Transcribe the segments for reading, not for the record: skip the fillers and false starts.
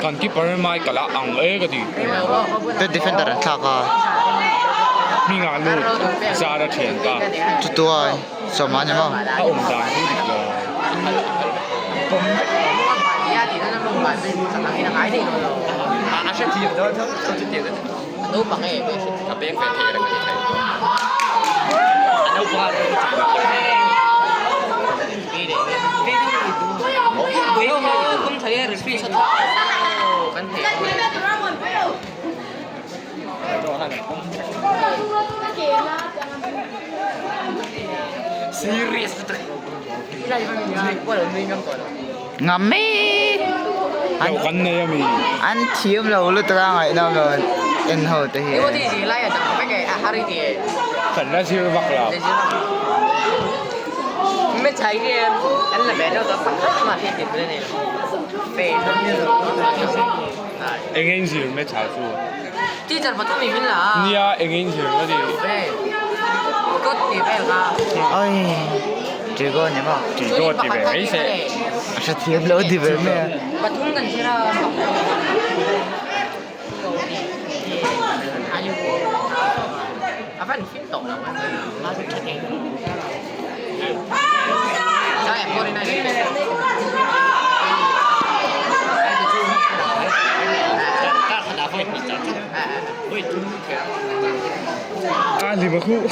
Kan keeper Michael a ang e ka ti. Te defender an thlak a. Hmingah lut zar a thian ta. Chutuai sawma ni maw? A awm dan chu dik lo. Ngam mai Lo kan nei ami. An thiam lo lutuk a ngaihnawm lo en ho te hi. Kan la zir vak lo. Eng in zir me tha chu. Nia eng in zir ka ti. Oi Trigo ni maw? Trigo ti ve mai se. A hre thiam lo ti ve mai a. A lim a khuh.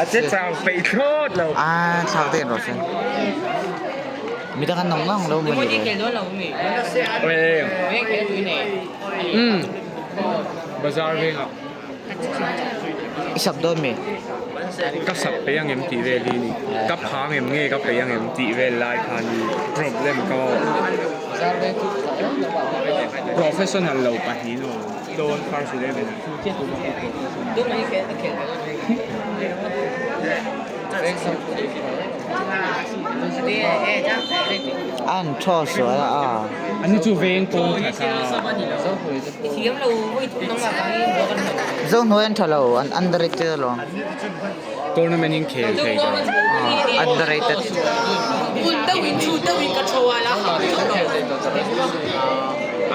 A che chang peih thlawt lo. A thlak te in rawh se. Midang an awm ngang lo mawni le. Umm bazar vengah. I sap dawn mi? Ka sap peih ang em tih vel hi ni. Ka phang em nge ka peih ang em tih vel lai kha ni problem ka awm. Professional lo pahnih nu dawn first 11 ah. An thaw sual a. An ni chu veng pawn khat a. Zo hnuai an tha lo an underrated alawm. Tournament in khel thei ta. Underrated.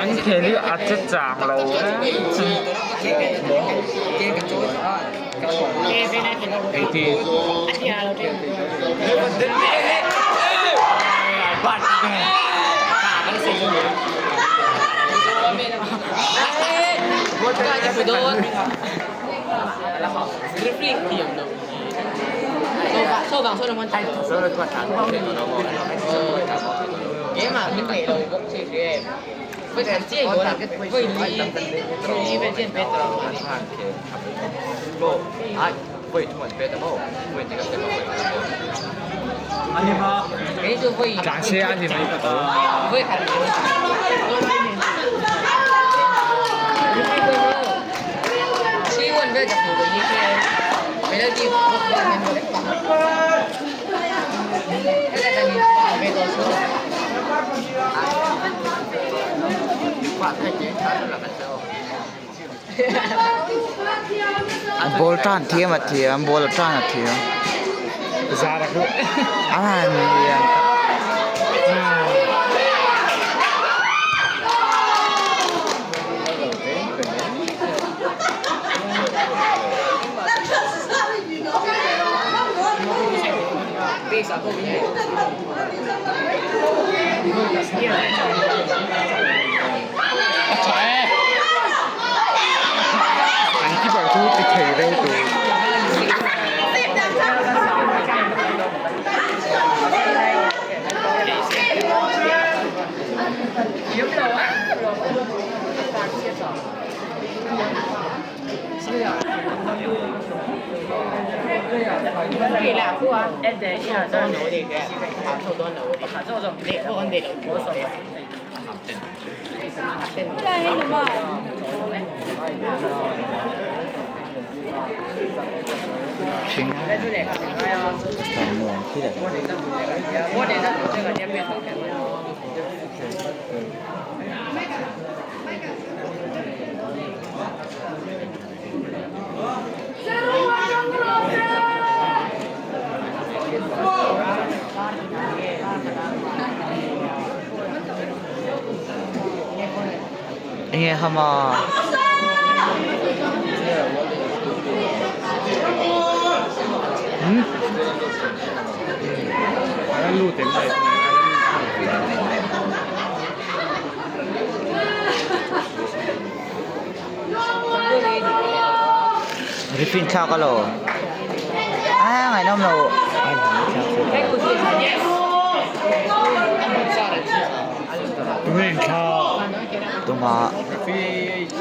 An khel hi a che chang lo Engtin? Tlan se a ni mai ka tho. Ball tan thiam a thiam ball tan a thiam Zara khu a nia. A tha e! An keeper chu ti thei reuh tur. Hring nuam khi la. Enge hama Rifin thlak alo a ngaihnawm lo. Tuma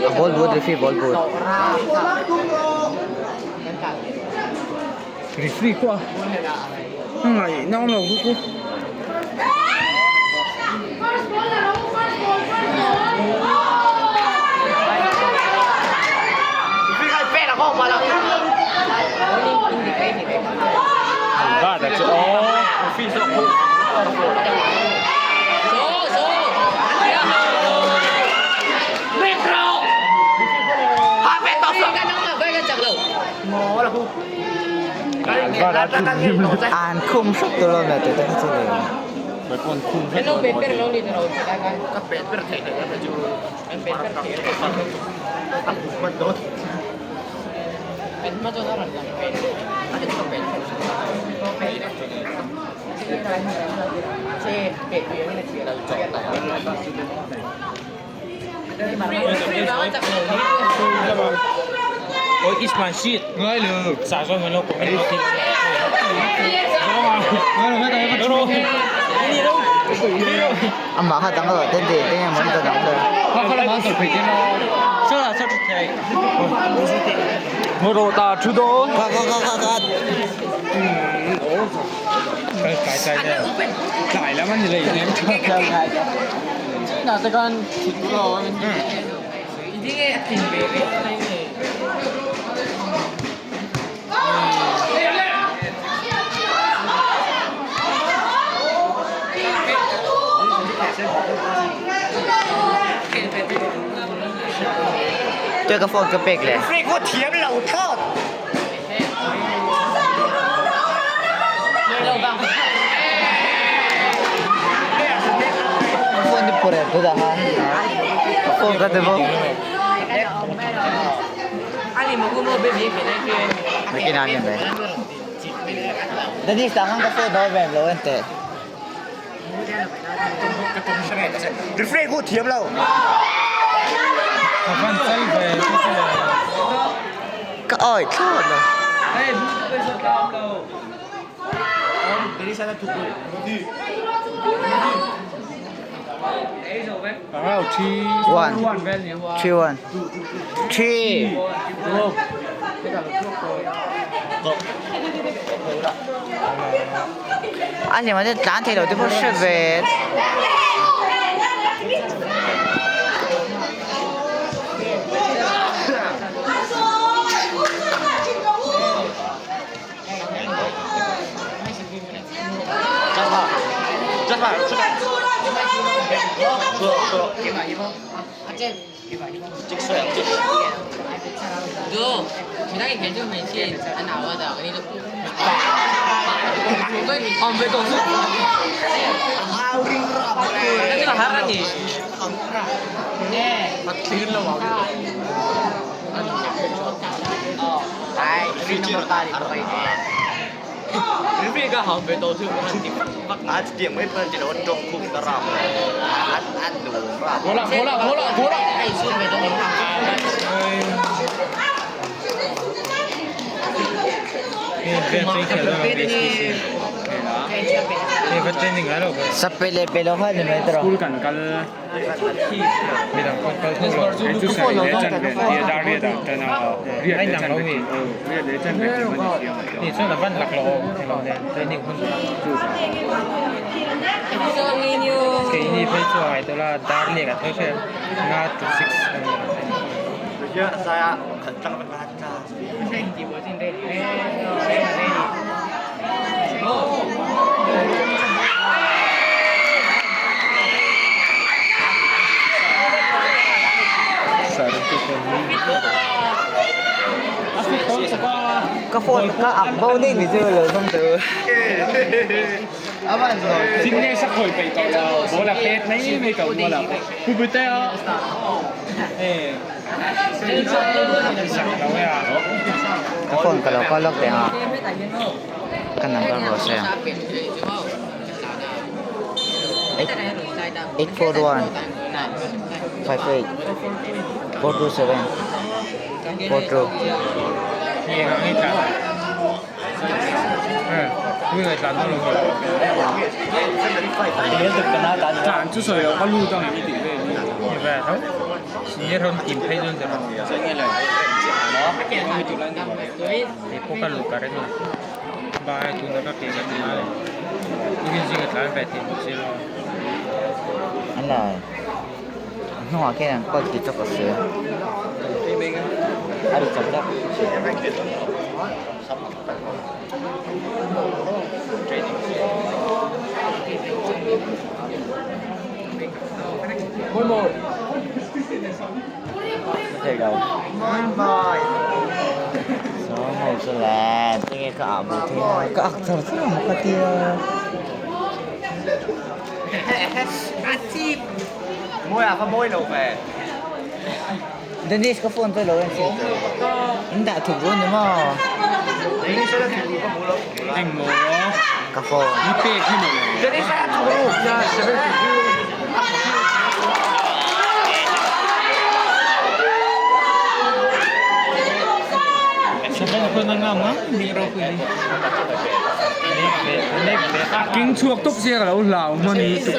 a ball but referee ball but. Referee pawh a ngaihnawm lo bawk u. An khum hrep tur lo meh tih te kha chu le. Amah kha dang lo ten ti eng emaw ni ta dang lo. Kha kha kha kha kha. Tuai ka phone ka pek le. Phone ni pure tu dah han. Phone ka te bo. Makin ani be. Dani tangan ka phone no vem lo ente. Ka oi thlawt lo. One, three, one, three. A hlim an tlan thei lo te pawh hre ve. Sap pe leh pe lo kha ni mai tawh. Ka phone ka ak bo ding ni chu lo thong tu. Chính sắp hồi bị cậu bố là pet mấy mấy cậu mua là pu bù tê á. Ka phone ka lo call lawk teh a. Ka number rawh se ang. 8 841 58 427 42. Nghe nghe tlan chu sawi loh ka lut ang em tih vel hi ni ve tho ni rawn tim phei dawn ta rawn kei pawh ka luh ka reng a bai tuna ka ke ka ti lai tukin zinga tlan ve thei bawk si lo An la a hnungah khian an call tih chu ka hria a ri chak deuh. Saw ho chu le tinge ka ah bu thei a ka ak char char ang ka tia. Dennis ka phone chu lo en chhin teh in dah thuk dawn ni maw? Engmaw? Ka phone. Ni pek hi maw le? A king chhuak tawp sia ka lo hlau hman lutuk.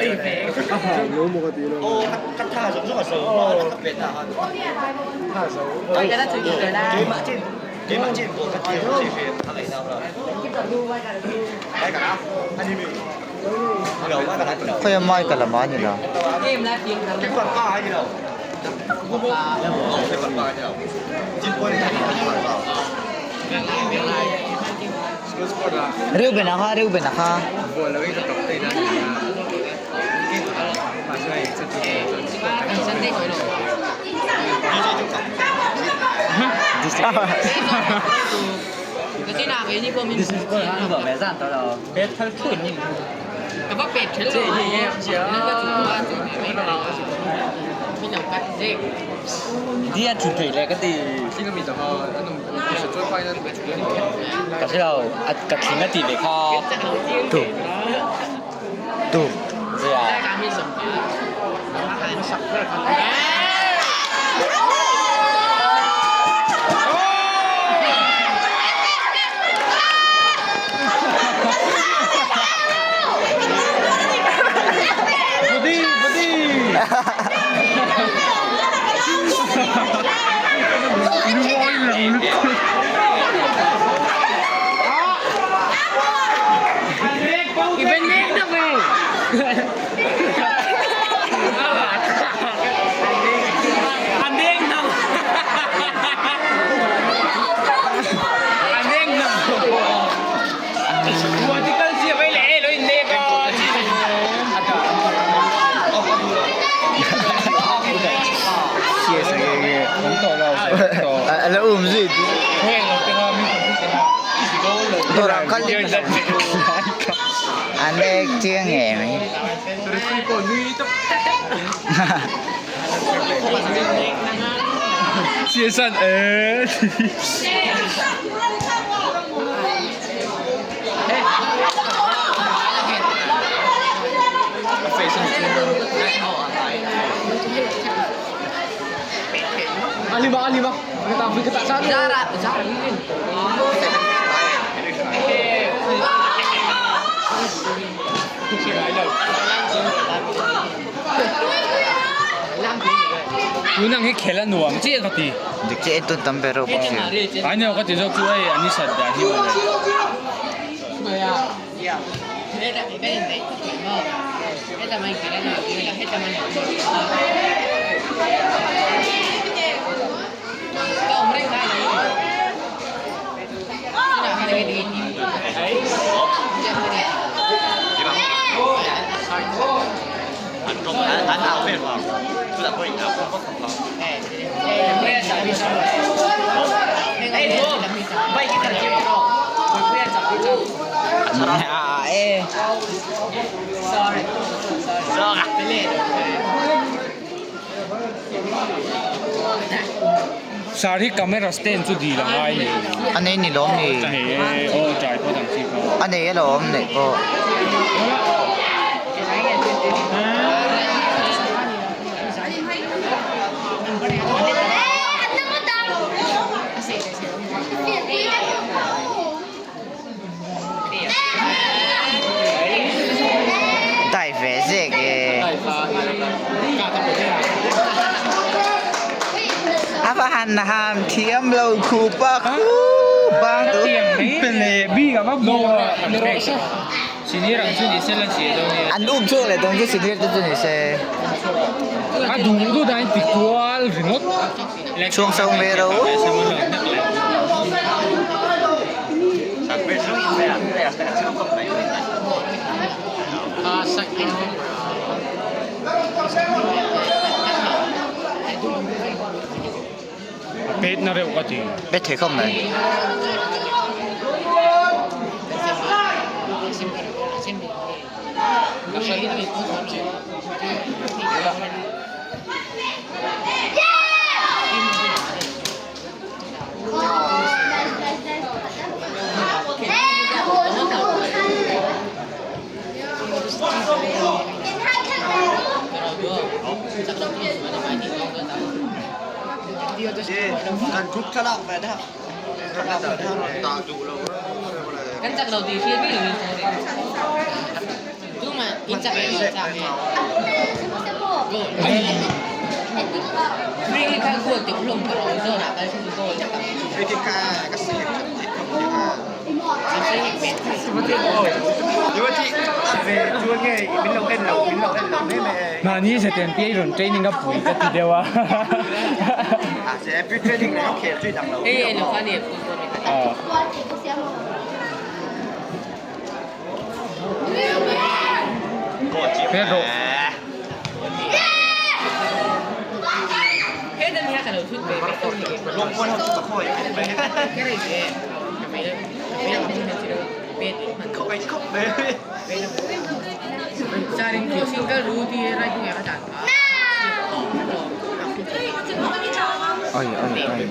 A hau lo maw ka ti lo. Khawi a mai ka lam a ni lo. Reuben a kha Reuben a kha. Tu. Tu. A la um zui Dawrah kal in an ek chiang em hi. Tunang hi khel a nuam chiah ka ti. Dik chiah en tun tam ber reuh bawk sia. Ai neo ka ti zawk chu hei an i sat dan hi mawle. Sir hi camera stand chu dil a ngai ni. A nei ni lawm ni. Nei e aw tripod ang chi kha. A nei alawm neih pawh. Dai ve zek e. A va han ham thiam lo khup a khup a. An um chhuak leh dawn chu senior te chu ni se. Chhuang chho ve ro. Pet na reuh ka ti. Pet thei khawp mai. Mahni zeten pi rawn training a pui ka ti deuh a. Oi oi oi.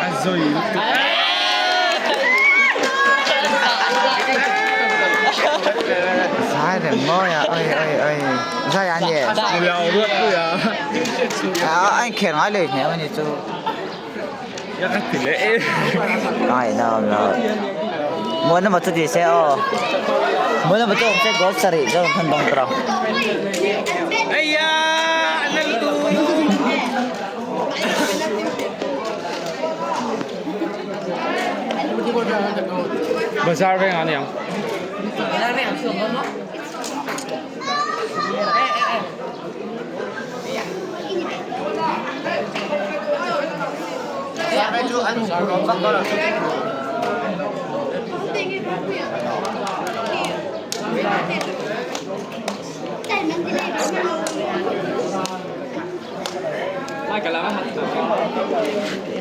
A zui lutuk. Zai reng mawi a oi oi oi zai a ni a inkhel ngai lo hniam a ni chu ai no no muan emaw chu ti se aw muan emaw chu awm se goal sarih zawng khan dawng tawh ang. Bazar veng ah niang.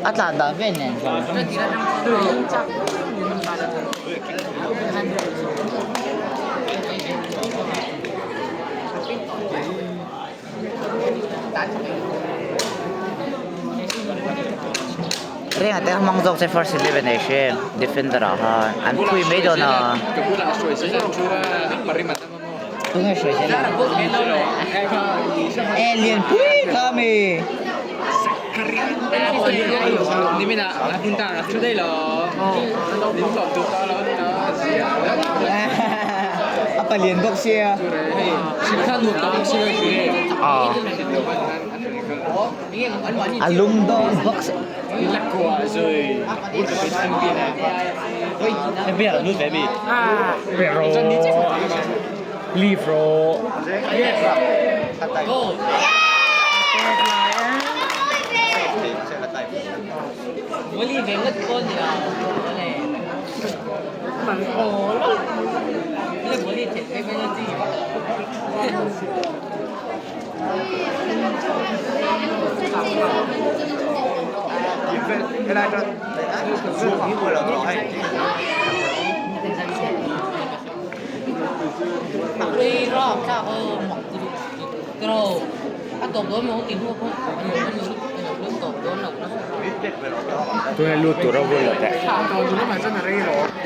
A tlan dan vel nen chuan. Renga te hmang zawk se first 11 ei hre defender ah khan an phui mai dawn a. Tunge hruai zel a? E lianpui kha mi. A palian bawk sia. Aw. A lum dawn bawk si.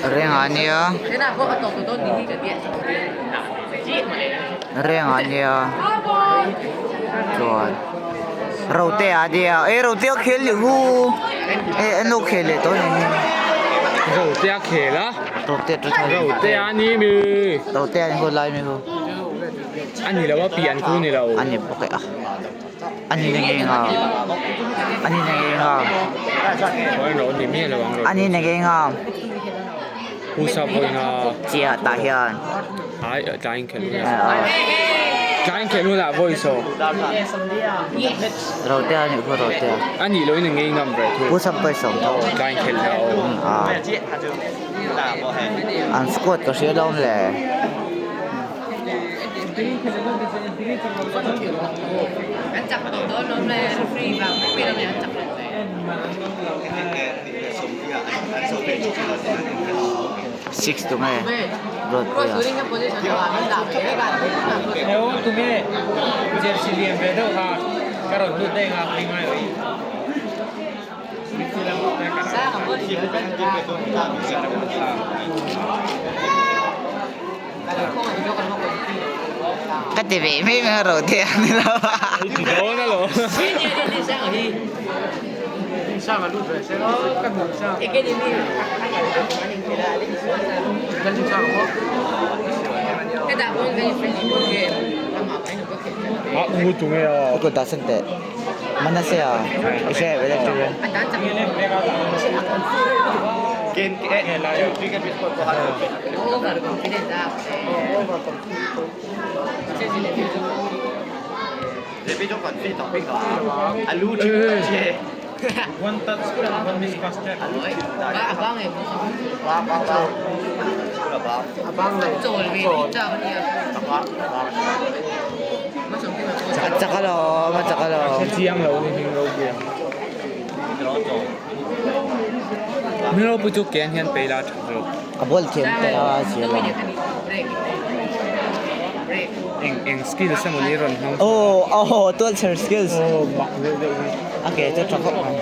Reng ah nia Reng ah nia chuan Rote ah nia e Rote a khel leh hu e an lo khel leh tawh a ni Rote a khel a Rote chu Rote a ni mi Rote a ni ho lai mi ho A ni lo a pian khu ni lo A ni bawk e a A ni na ngei nga A ni na ngei nga A ni na ngei nga Pusa pawhin a Chiah tah hian Ai tlai inkhelh hunah Tlai inkhelh hunah vawi saw Rotea a nih khaw Rotea A nih lohin a ngei ngam ve thung Pusa pawhin sawm tho Tlai inkhelh na aw An squad ka hria lo le. Six tu nge road pui a. Ka ti ve mai mai a ro te a ni lo a. Ka dah san teh. Manase a i hre electric A chak alawm a chak alawm. Chiang lo ni hming ropui ang. Hming ropui chu ken hian pei la tha zawk. A ball thiam te a zir lo. Eng eng skills emaw ni rawn hmang. Oh oh tual chher skills. Oh mak deuh deuh hi. A ke chu tha khawp mai.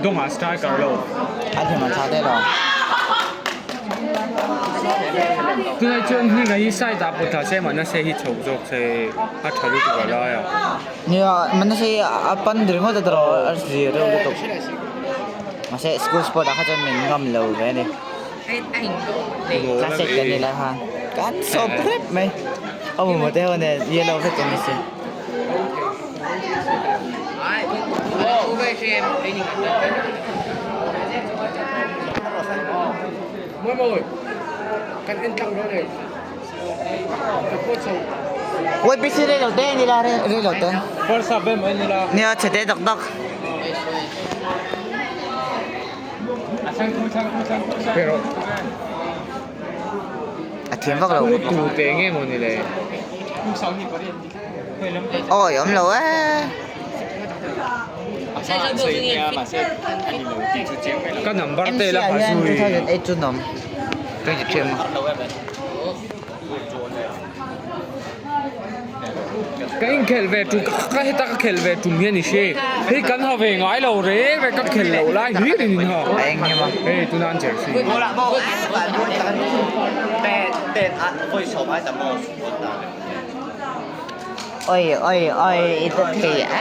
Dawngah striker lo. A hlim an tha te lo. Tunai chuan hninga hi side ah pawh tha se mahna se hi chho zawk se a tha lutuk a lai a. Nia mahna se a pan ringawt a tawh a zir reuh lutuk. Mahse school sport ah kha chuan min ngam lo ve a ni. Class eight kan ni lai khan kan sawp hrep mai. A mawmawh te ho nen yellow vek an ni si. YPC rei lo te ni la rei lo te. Nia chhe te tak tak. A thiam vak lo. Tu te nge maw ni le. Awi awm lo e. Ka number te MC la ah ha hian zui. 2008 chu nawm 23 a. Ka inkhelh ve tum ka heta ka khelh ve tum hian i hre hei kan ha ve ngai lo reng reng ka khelh loh lai hlir in in ha hei tuna an jersey Oi oi oi i ta thei a.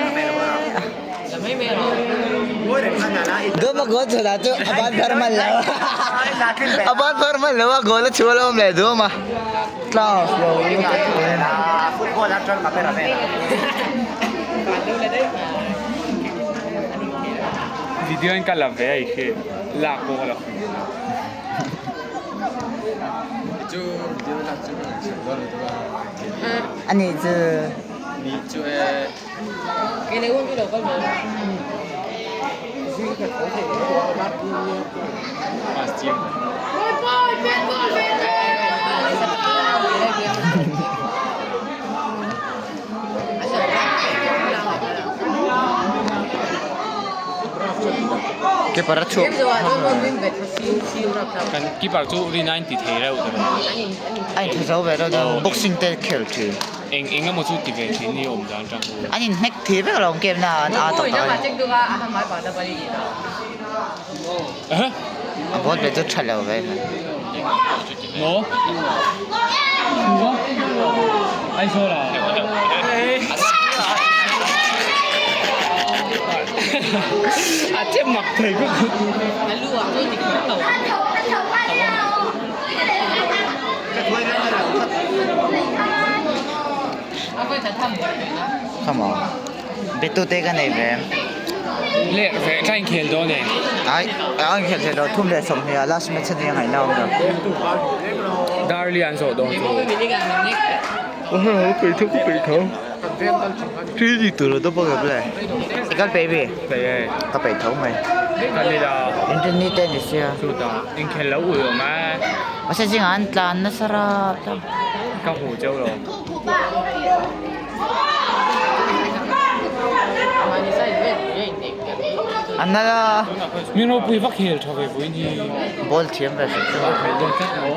Duma goal chhuah chu a ban phar hman lo a ban phar hman lo a goal a chhuah lo awm leh duma class lo Video in ka la ve a i hre lak pawh ka la hmu. Ani chu. Keeper a chhuak Kan keeper chu rin a inti thei reuh ta mai. A intha zo ve reuh dawn boxing te khel thin. Eng eng emaw chu ti ve thin ni awm dan tang u. An inhnek thei vek lo ang game na an a tak tak a ni. A ball ve chu tha lo ve. Maw? Aizawl ah. A che mak thei khawp. Come on. Betu te ka nei ve. Le ve ka inkhel dawn e. Ai, a inkhel thei lo thum leh sawmhnih ah last match ania ngaihna awm lo. Darli an zawh dawn chu. Thil tur a bawk em le. I kal peih mi? Peih e. Ka peih tho mai. Kal ila. Internet te ni sia. Chutah inkhel lo ui awm a. Mahse zingah an tlan nasa rap ta. Ka hmu cheu lo. An nal a. Min ropui vak hel tha ve vawiin hi. Ball thiam ve hrim hrim a. Hel dawn tlat maw.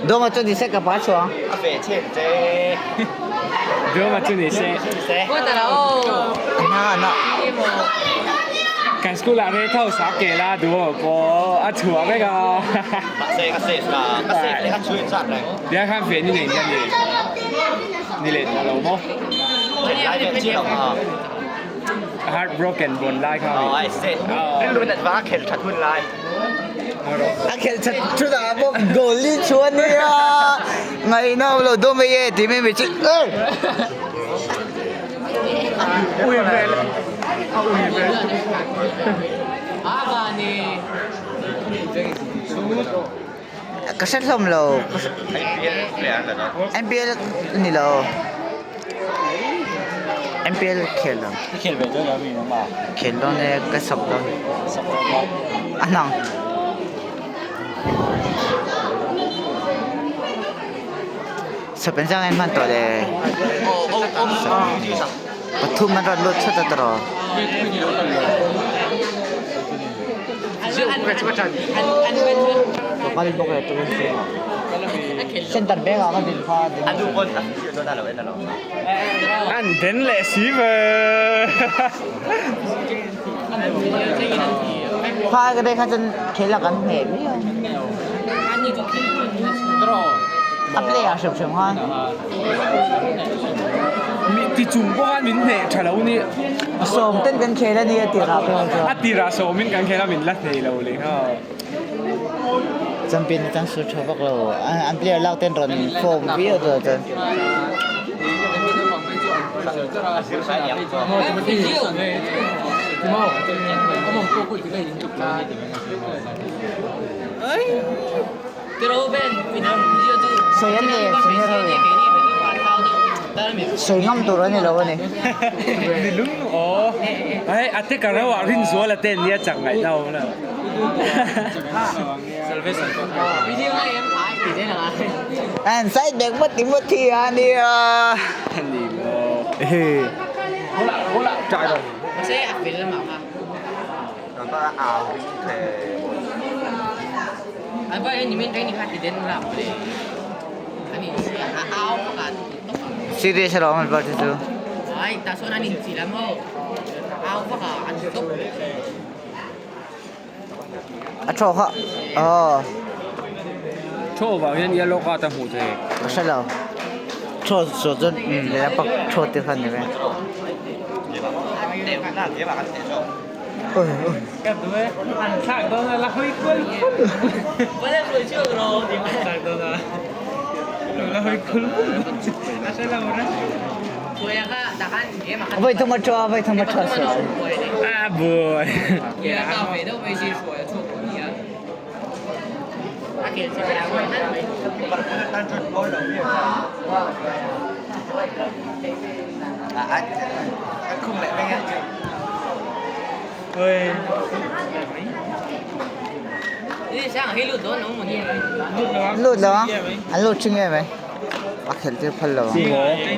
Dawma chu ni se ka pa chuang. Dawma chu ni se. Na na. Kan school ah Red House a ke la duh pawh a chhuah vek a. Tia khan fe ni nei nia ni. Ni leh tawh lo maw? Heartbroken vawn lai kha mi. A khelh that thut ah bawk goal hi chu a nia ngaihna awm lo dawm ei e tih mai mai chu ey. Ui vel a ui vel. Ka hre hlawm lo MPL ni lo MPL khel lo khel dawn e ka sap dawn a hnang sap engzah nge an hman tawh le pathum an rawn lut thut a tawh. Center bag ah ka din kha An den leh si ve. Kha ka dei kha chuan khel a kan hneh viau. A play ah hrim hrim khan. Mi ti chung pawh khan min hneh tha lo ni. Sawm ten kan khel a ni a tirah pawh chuan. A tirah sawmin kan khel a min la hneh lo leh nghal. Champion atang sur tha vak lo. An player lak ten rawn form viau tur chuan. Sawi an nei senior ho in. Sawi ngam tur a ni lo a ni. An side back mất tí mất thì à đi à. Serious alawm an party chu. A thaw kha aw. Thaw vang hian yellow card a hmuh thei. Ka hre lo. Thaw zawh chuan lehlam pak thaw te kha a ni ve. Voi thum a thaw a, voi thum a thaw sual. Lut lo a, an lut thin nge mai. A khelh tir phal lo ang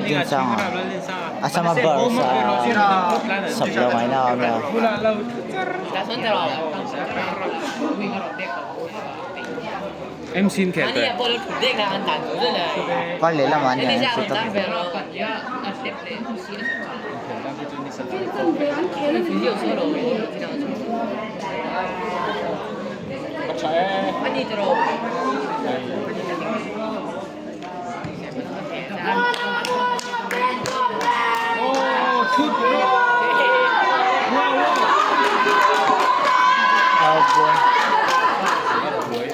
Dinsanga a sama birds a sap lo ngaihna a awm lo. Kar leh lamah an nia MC tak.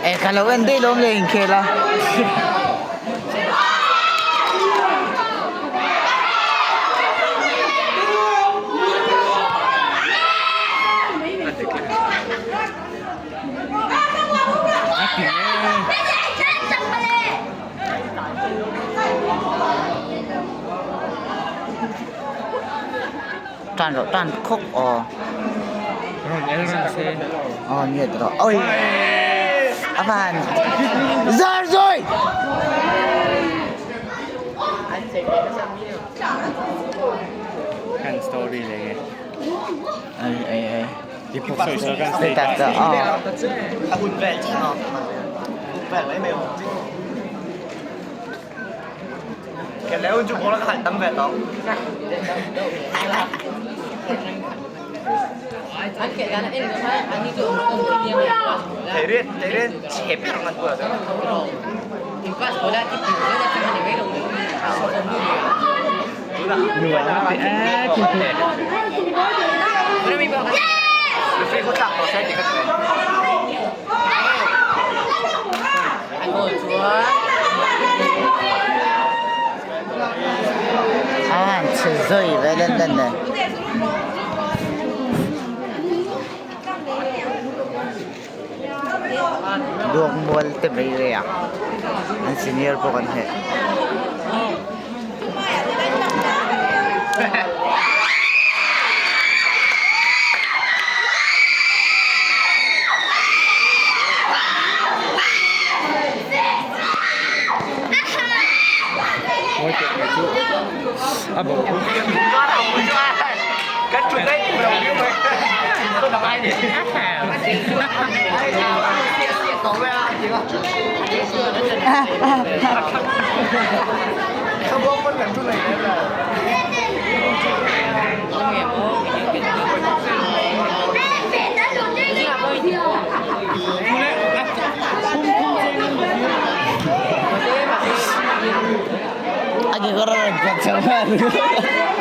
Eh ka lo en daih lawm le inkhel a. Tan rawh tan khawp aw. Aw nia tawh rawh oi a van zar zui. Kan story leh nge. Ai ai ai. A han chhe zawi ve len len nen. Luakmual te mai ve a an senior pawh kan heh. A kekawr a rawn kawt chho nghal.